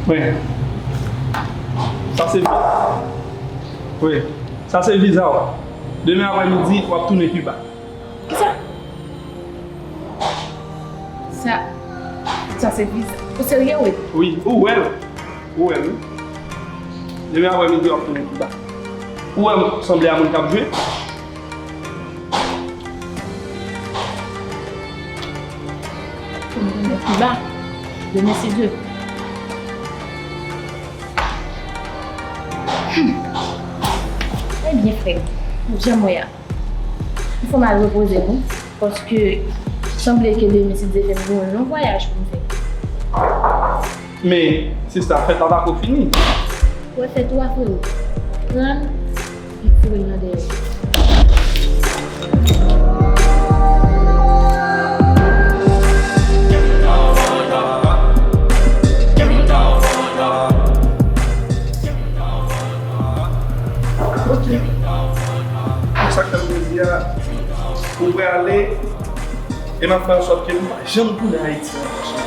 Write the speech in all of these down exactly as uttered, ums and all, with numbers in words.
Wi. Sa se viza. Wi. Sa se viza w. Demen aprè midi, w ap tounen Kiba. Kisa? Sa, sa se viza. Ou serye, wi? Wi, ou wè l. Ou wè l, wi. Demen aprè midi, w ap tounen Kiba. Ou wè m sanble a moun k ap jwe? Pou m tounen Kiba. Demen, si Dye. Hmm. Ebyen, frè m, jan m wè a, fò m al repoze m, wi, paske sanble ke demen, si Dye vle, m gen yon long vwayaj pou m fè. Men, sista, fèt la pako fini. Wè fèt ou a, frero. Pran l, epi foure l nan dèyè. Ok. Sa k fè m plezi a, ou prale, e m ap fè ansòt ke m pa janm tounen Ayiti ankò.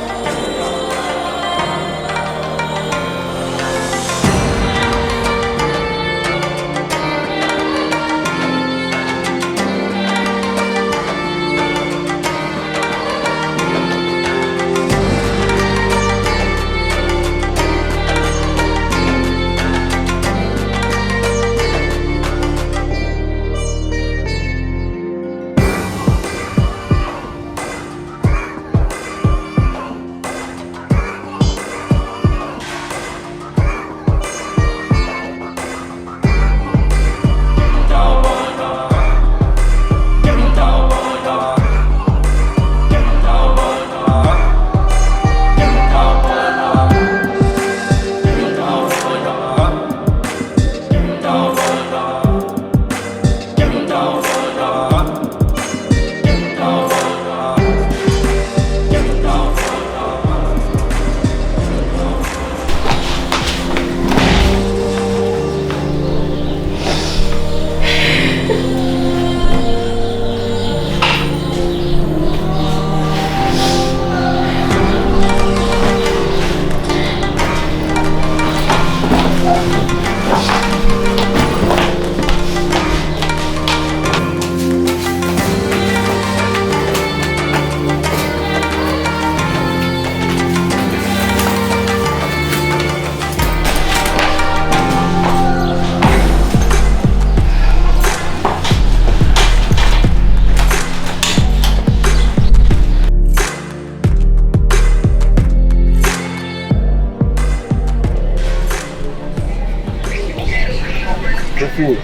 Mèsi.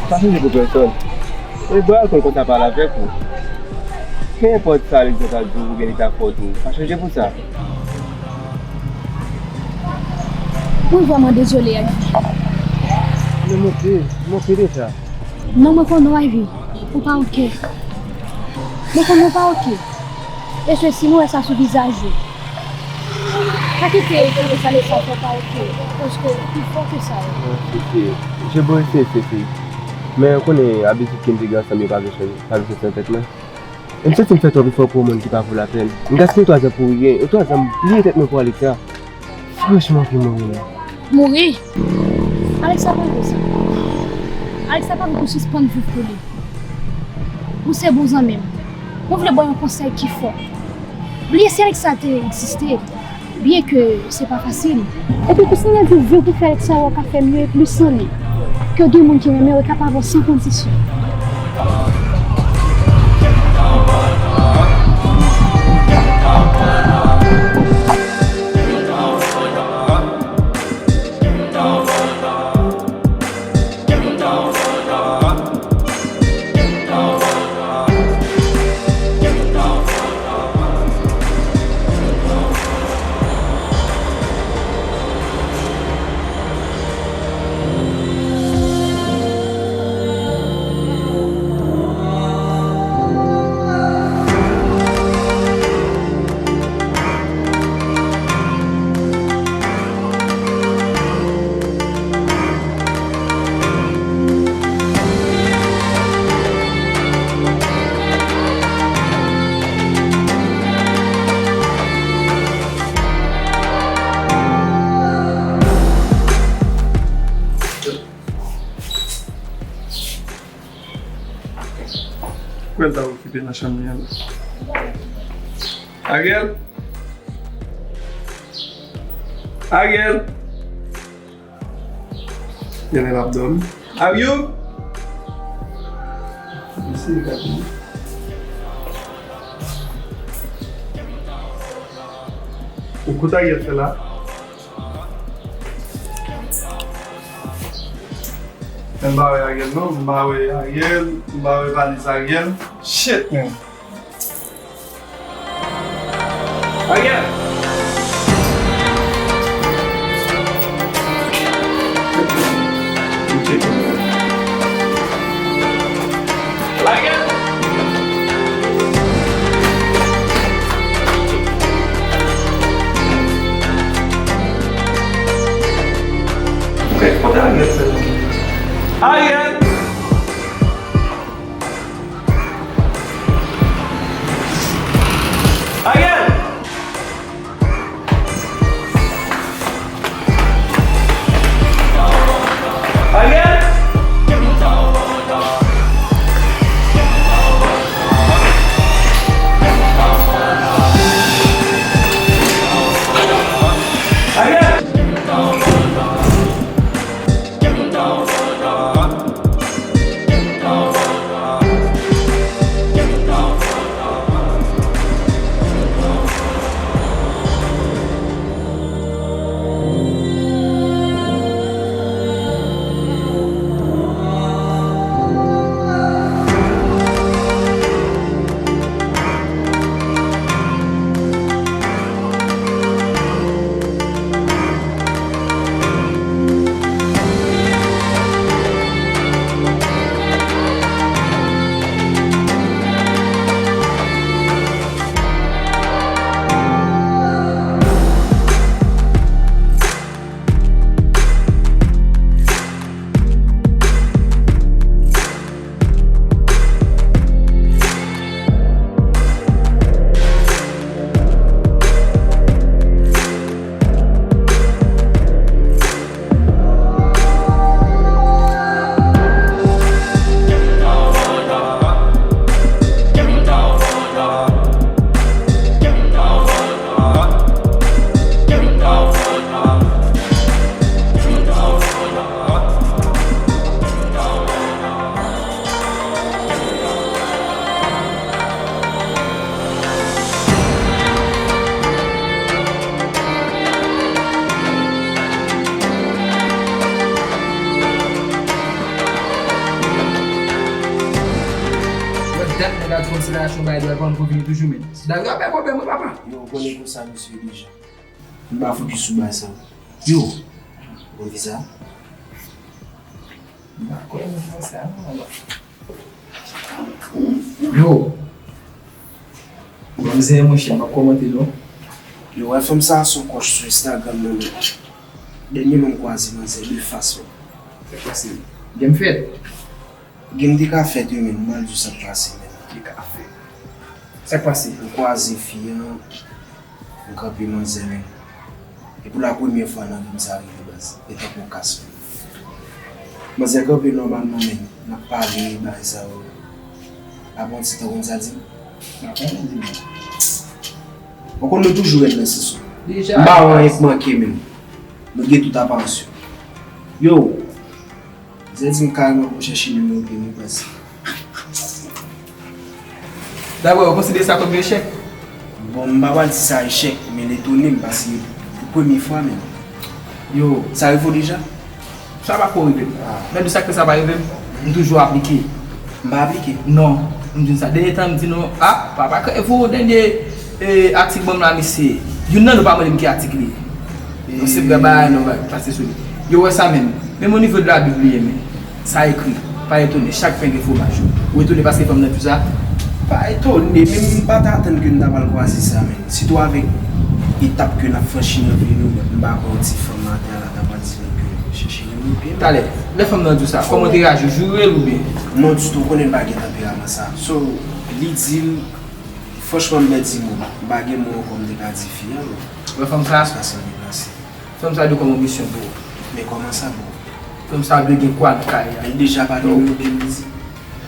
Pa chanje pou pèsòn. E bò alkòl konsa pale avèk ou. Kenpòt sa li ta di w oubyen li ta fè w tou, pa chanje pou sa. Mwen vrèman dezole, Ivy. Men m oke, m oke deja. Non, mwen konnen w, Ivy, ou pa oke. Mwen konnen w pa oke. E se si mwen wè sa sou vizaj ou. Pa kite yo fè sa, lè sa fè w pa oke. Paske ou pi fò ke sa yo. Non, Fifi, je bon eseye, Fifi. Men ou konnen abitid ke m te gen ansanm yo pa vle chanje, pa vle soti nan tèt mwen. E m santi m fè twòp efò pou yon moun ki pa vo lapèn. M gaspiye twa zan pou ryen. E twa zan m bliye tèt mwen pou Alexa. Franchman, pou mouri menm. Mouri? Alexa pa vle sa. Alexa pa vle pou sispann viv pou li. Ou se bon zanmi m. Mwen vle ba w yon konsèy ki fò. Bliye si Alexa te egziste. Byen ke se pa fasil. Epi pou Senyè di w vre, pou fè sa yo ka fè miyo e plis san li. Ke gen moun ki renmen w e ka pa ba w san kondisyon. Ariel ta okipe nan chanm li an. Ariel? Ariel? Genlè l ap dòmi. Ariel? Mesye, gade. Ou kote Ariel fè la? M pa wè Ariel non, m pa wè Ariel, m pa wè valiz Ariel. Shit, man. Ariel! Ariel! Kote Ariel fè la? Ariel! Ariel! Ariel! Ariel! Mwen dat nèg la di konsiderasyon bay dwa ban pou vini toujou, men. Dario ap bay pwoblèm, wi, papa. Yo, ou konnen konsa, mesye, deja. M pa fouti sou bay sa. Yo. Bon, viza. M pa kwè nan sa, non. Yo. Manzè, monchè, m p ap kòmante, non. Yo, wè fanm sa a sou kòch sou Instagram nan, men. Dènye moun m kwaze, manzè, de fas, men. Sa k pase? Game fèt? Game te ka fèt, wi, men. M pral di w sa k pase, men. Li ka fèt. Sa k pase? M kwaze fi an. M kanpe manzè, men. E pou la premyè fwa nan vi m sa rive, baz. E tankou kas, men. Manzè kanpe nòmalman, men. N ap pale, bagay sa yo. Apre yon ti tan, konn sa di m? Ou konn nou toujou rèd nan sens ou. M pa wè anyen k manke, men. Nou gen tout aparans yo. Yo! Zè di m kareman pou m chèche nimewo de m, wi, baz. Dabò, ou konsidere sa kòm yon echèk? Bon, m pa pral di sa echèk, men l etone m, paske pou premye fwa menm. Yo. Sa rive w deja? Sa pa ko rive m. Ah. Mèt di sa k fè sa pa rive m, m toujou aplike. M pa aplike? Non, m di n sa. Dènye tan, m di nou, ah, papa, kè, e pou dènye, eh, atik ban m la, mesye. Youn nan nou pa mande m ki atik li ye. Yon sekrè bagay nou va pase sou li. Yo wè sa menm. Menm o nivo de Labib li ye, men sa ekri. Pa etone, chak pen gen fwomaj. Ou etone paske fanm nan di w sa? Pa etone, men m pa t atann ke n ta pral kwaze sa, men. Sitou avèk etap ke n ap franchi nan vi nou, m pa kwè yon ti fanm atè a la ta pral di nou ke chèche nimewo pye m. Talè, lè fanm nan di w sa, kòman w te reyaji? Ou joure l oubyen? Non, ditou, ou konnen m pa gen tanperaman sa. So, li di l, franchman, m pèdi mo. M pa gen mo ankò m te ka di fi an, non. Ou wè fanm sa? Sa sanble pase. Fanm sa dwe kòm yon misyon pou ou. Men kòman sa, bro? Fanm sa dwe gen kwa nan kay la. Men l deja pale nimewo de m, li di.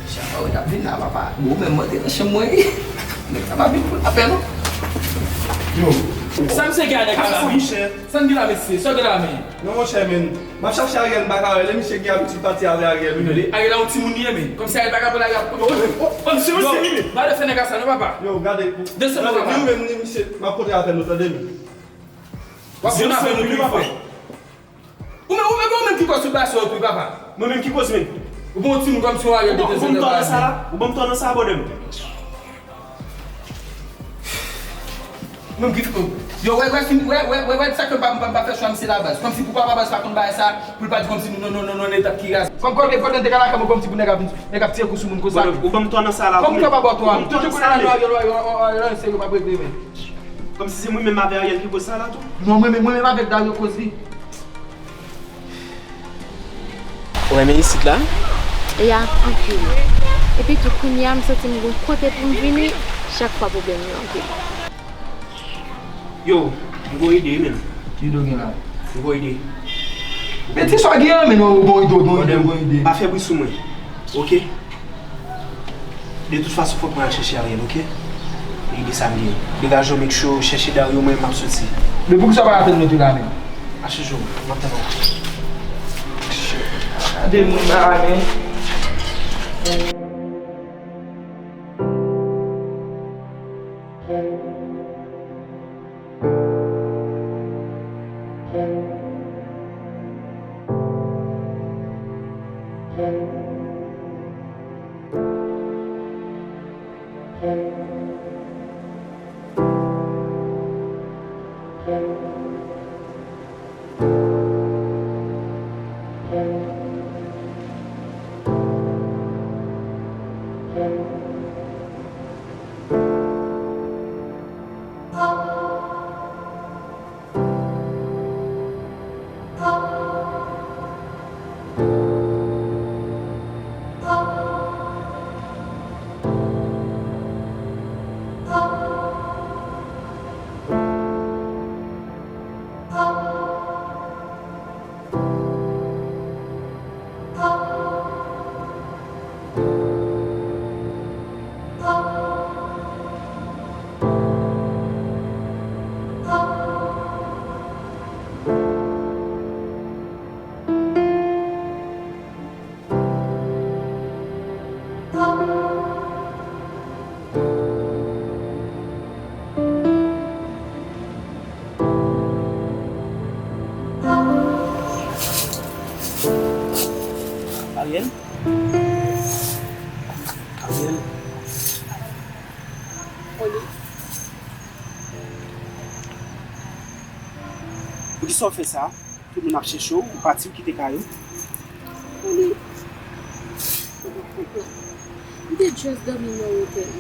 Chak fwa yo t ap vin la, papa. Bon, ou menm, mwen te nan chanm mwen. Nèg sa pa vin pou lapè, non. Yo. Sa misye gen a nèg la la, wi? Sa n gen la, mesye? Sa w gen la, men? Non, monchè, men. M ap chache Ariel, m pa ka wè. Lè misye gen abitid pati avè Ariel, wi. Ariel a yon timoun li ye, men. Kòmsi Ariel pa ka pran Ariel. Oh, oh, oh, misye, misye, misye. Ba de fè nèg la sa, non, papa. Yo, gade. Desann, non, papa. Ni ou menm, ni misye, m ap kontre avè nou, tande, men. W ap kontre avè nou, wi, papa. Ou menm, ou menm, ou menm ki koz tout bagay sa yo tou, papa. Mwen menm ki koz, men. Ou bon timoun kòmsi w Ariel te desann nan bagay. Ou ban m tò nan sa la? Ou ban m tò nan sa, brother m? Menm ki fè, yo, wè, wè, wè, wè, wè, wè, sa ke m pa, m pa, m pa fè chwa misye la, baz. Kòmsi poukwa pa baz pa konn bagay sa, pou l pa di kòmsi nou, nou, nou, nou, nou nan etap ki raz. Kòm, kòm, kòm, kòm, te ka lakay mwen kòmsi pou nèg ap vin, nèg ap tire kou sou moun konsa. Ou ban m tò nan sa la, wi. Kòm tò pa bò tò a. Ou ban m tò nan sa, men. Yo, yo, yo, yo, yo, se yo p ap regle, men. Kòmsi se mwen menm avè Ariel ki koz sa la tou? Non, mwen menm, mwen menm avèk Dario koz li. Ou renmen isit la? Ya, anpil. Epi tou, kounye a, m santi m gon kote pou m vini, chak fwa pwoblèm yo anpil. Yo, m gon ide, wi, menm. Ki ide w gen la? M gon ide. Men ti sa w gen an, men non, ou gon ide, ou gon ide, ou gon ide. Pa fè bri sou mwen, oke? De tout fason, fòk mwen al chèche Ariel, oke? E ide sa m gen. Degaje w, make sure, chèche Dario, mwen, m ap soti. Men poukisa w pa atann mwen tou la menm? Mache jo, m ap tann ou. Gade moun sa la, men. Ariel? Ariel? Oli. Poukisa w fè sa? Tout moun ap chèche w, ou pati, ou kite kay ou. Oli, ou pa konprann. M te just dòmi nan wotèl.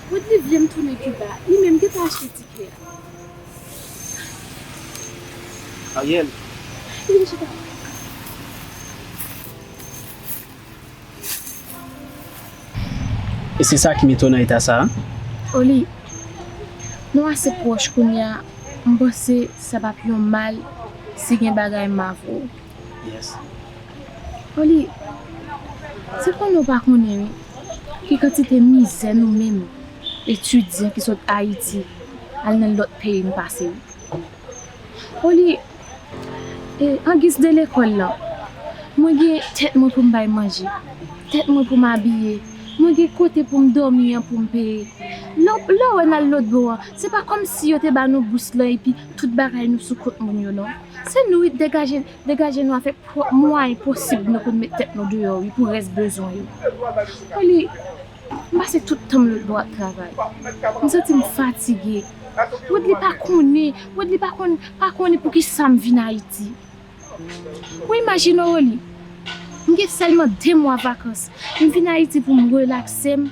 Woodly vle m tounen Kiba. Li menm gentan achte tikè a. Ariel. Vin chita. E se sa ki mete w nan eta sa a? Oli, nou ase pwòch kounye a, m panse sa p ap yon mal si gen bagay m avè w. Yes. Oli, se konnen w pa konnen wi, ki kantite mizè nou menm, etidyan ki sot Ayiti, al nan lòt peyi n pase wi. Oli, e, an giz de lekòl lan, mwen gen tèt mwen pou m bay manje, tèt mwen pou m abiye, mwen gen kote pou m dòmi an pou m peye. Lè w, lè w wè n al lòt bò an, se pa kòmsi yo te ba nou bous lan epi tout bagay nou sou kont moun yo non. Se nou wi t degaje, degaje nou avèk pwòp mwayen posib nou pou n met tèt nou deyò wi pou rès bezwen yo. Oli, m pase tout tan m lòt bò ap travay. M santi m fatige. Woodly pa konnen, Woodly pa konn, pa konnen poukisa m vin Ayiti. Ou imajine w, Oli, m gen sèlman de mwa vakans. M vin Ayiti pou m relakse m.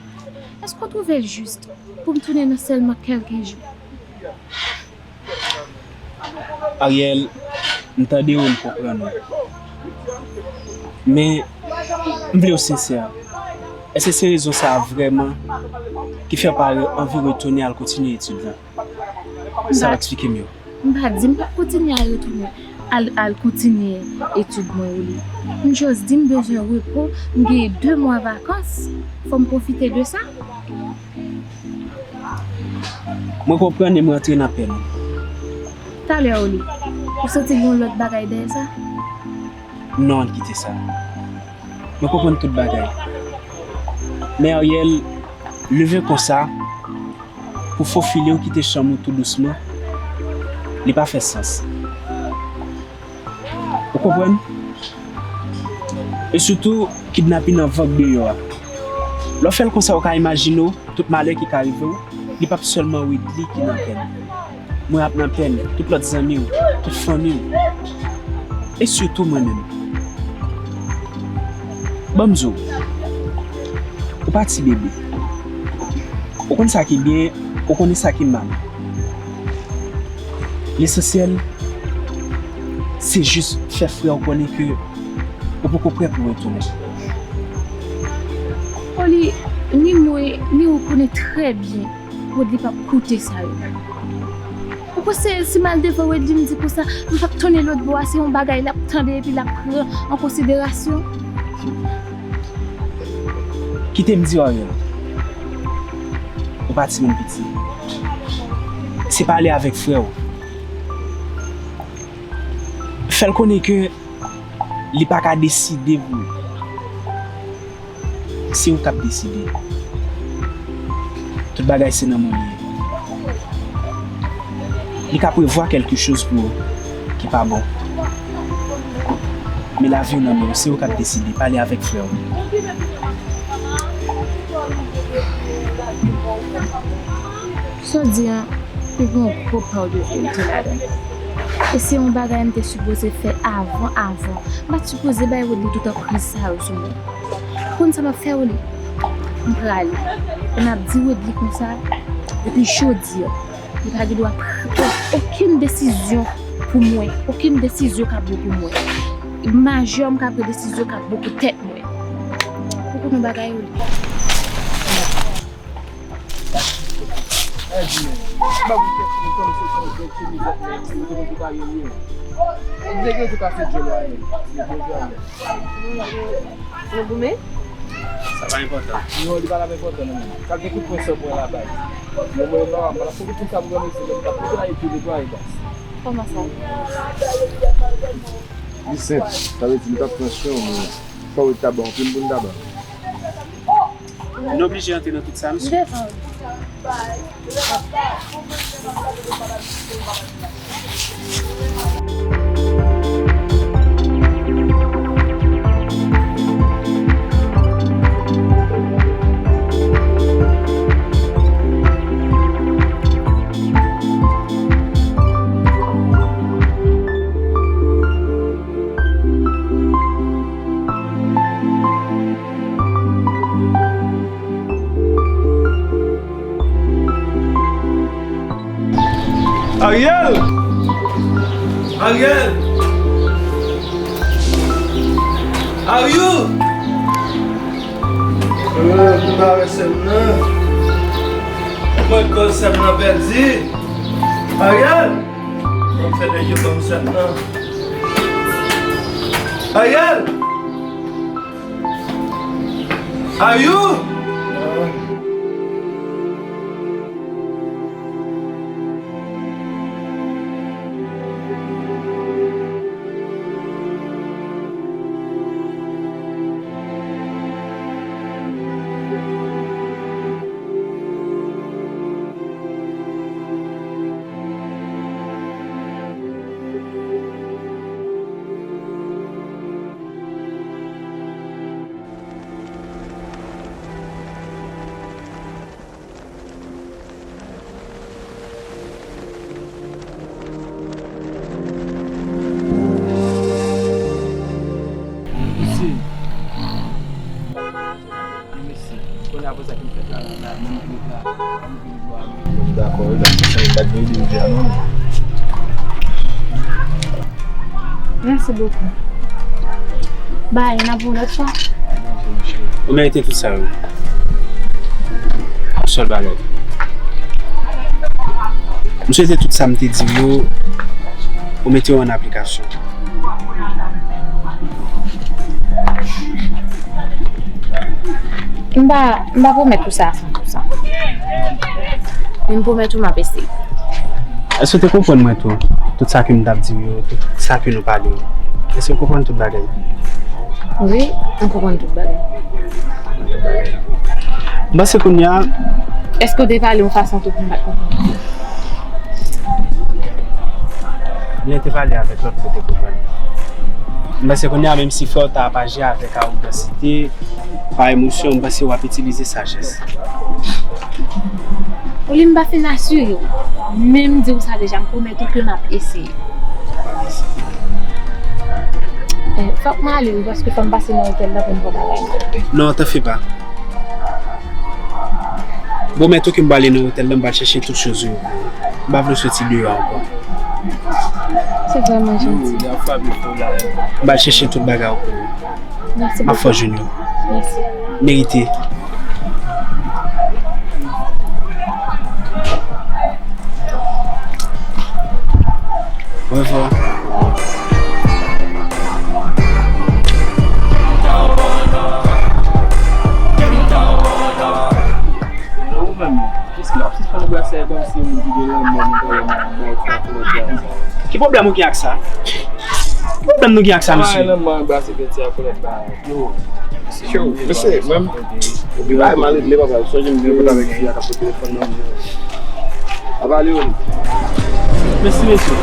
Èske w twouve l jis pou m tounen nan sèlman kèlke jou? Ariel, m tande w, m konprann ou. Men, m vle w sensè. Èske se rezon sa a vrèman ki fè w pa re-, anvi retounen al kontinye etid lan? Sa w eksplike m yo. M pa di m p ap kontinye al retounen. Al, al kontinye etid mwen, Oli. M just di m bezwen repo, m genyen de mwa vakans, fò m pwofite de sa. Mwen konprann e mwen antre nan pèn. Talè, Oli, ou santi gen yon lòt bagay dèyè sa? Non, ann kite sa. Mwen konprann tout bagay. Men Ariel, leve konsa, pou fofile w kite chanm ou tou dousman, li pa fè sans. Ou konprann? E sitou, kidnapin nan vag deyò a. Lè w fè l konsa, ou ka imajine w tout malè ki ka rive w, li p ap sèlman Wedly ki nan pèn. Mwen ap nan pèn, tout lòt zanmi w, tout fanmi w. E sitou mwen menm. Ban m di w, ou pa ti bebe. Ou konn sa ki byen, ou konnen sa ki mal. Lesansyèl, se jis fè frè w konnen ke ou poko prè pou retounen. Oli, ni mwen, ni ou konnen trè byen Wedly p ap koute sa yo. Ou panse si m al devan Wedly m di konsa, m p ap tounen lòt bò a, se yon bagay l ap tande epi l ap pran an konsiderasyon? Kite m di w, Ariel. Ou pa timoun piti. Se pale avèk frè w. Fè l konnen ke li pa ka deside pou ou. Se ou k ap deside. Tout bagay se nan men w li ye. Li ka prevwa kèlke choz pou ou ki pa bon. Men lavi w nan men w, se ou k ap deside. Pale avèk frè w. Sa w di a, li gen yon gwo pa de verite ladan l. E se yon bagay m te sipoze fè avan, avan. M pa t sipoze bay Wedly tout anpriz sa yo sou mwen. Ou konn sa m ap fè, Oli? M prale. E m ap di Wedly konsa, depi jodi a, li pa gen dwa pran okenn desizyon pou mwen. Okenn desizyon k ap bon pou mwen. Majè m ka pran desizyon k ap bon pou tèt mwen. Ou konn yon bagay, Oli? Sa pa enpòtan. Non, li pa t ap enpòtan, non, men. Sa gen kout pwen sòt mwen la bay. Mwen, mwen, mwen, mwen, mwen, fòk ou konn sa pou mwen, se mwen k ap konn epi netwaye, baz. Kòman sa? Li senp. Sa vle di, nou t ap pran swen, men fò w ta ban, anpil moun ta ban. Nou oblije antre nan tout sa, mesye. M devan wi. Ariel! Ariel! Ariel! Ariou! Mwen pa wè sè m nan. Mwen kòz sè m nan pèdi. Ariel! Mwen fè nèg yo ban m sè m nan. Ariel! Ariou! Mesye. Mesye. Kounye a pou sa ki fèt la, la, la, menm ki la, menm ki la. Dakò, wi, dakò. Sa yo pa t vle di w di a non. Mèsi bokou. Bay, n ap yon lòt fwa. Ou merite tout sa yo. Yon sèl bagay. M swete tout sa m te di w yo, Ou mete yo an aplikasyon. M pa, m pa pwomèt ou sa a san pou san. Men m pwomèt ou m ap eseye. Èske w te konprann mwen tou? Tout sa ke m t ap di w yo, tout sa ke nou pale yo. Èske w konprann tout bagay? Wi, m konprann tout bagay. M panse kounye a. Èske w te pale yon fason tou pou m pa t konprann? Lè te pale avèk lòt kote konprann. M panse kounye a, menm si frè w ta ap aji avèk awogansite, pa emosyon, m panse w ap itilize sajès. Olye m pa fin asire w, men m di w sa deja, m pwomèt ou ke m ap eseye. Eh, fòk m ale wi, paske fò m pase nan otèl la pou m pran bagay mwen. Non, t'en fais pas. Bon, men tou ke m prale nan otèl la, m pral chèche tout choz yo. M pa vle w soti deyò ankò. Se vrèman janti. M pral chèche tout bagay w pou ou. Mèsi bokou. M ap fè w jwenn yo. Mèsi. Merite. Orevwa. Ou menm, kis ki ap sispann brase kòmsi moun ki gen lanmou, moun ki gen lanmou, bay ti akolèt la. Ki pwoblèm ou gen ak sa? Ki pwoblèm nou gen ak sa, mesye? Ay, lanmou, brase gen ti akolèt la. Yo, mesye, mwen, epi bay mal regle, papa, sonje m gen kontak avèk fi a k ap sou telefòn nan. Ap ale, wi. Mèsi, mesye.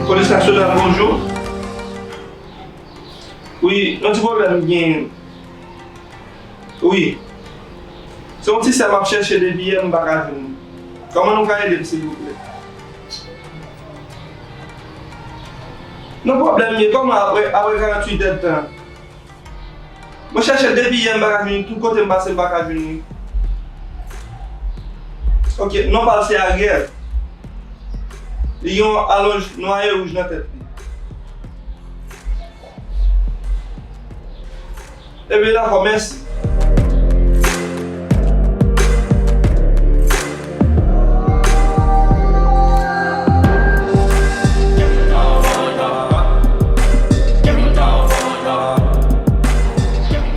Polis nasyonal, bonjou. Wi, yon ti pwoblèm m gen. Wi. Se yon ti sè m ap chèche depi yè, m pa ka jwenn li. Kòman nou ka ede m, silvouplè? Non pwoblèm ye, kòman apre, apre karanntuit èdtan? Mwen chèche l depi yè, m pa ka jwenn li, tout kote m pase, m pa ka jwenn li. Ok, non pa l se Ariel. Li gen yon alonj nwa e wouj nan tèt li. Ebyen dakò, mèsi.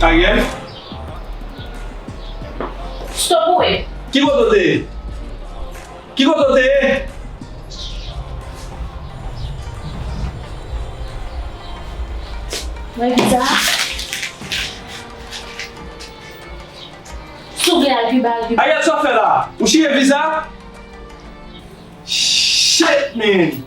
Ariel? Stop ou ye? Ki kote w te ye? Ki kote w te ye? Mwen viza. Si w vle al Kiba, al Kiba. Ariel, sa w fè la? Ou chire viza? Shit, man!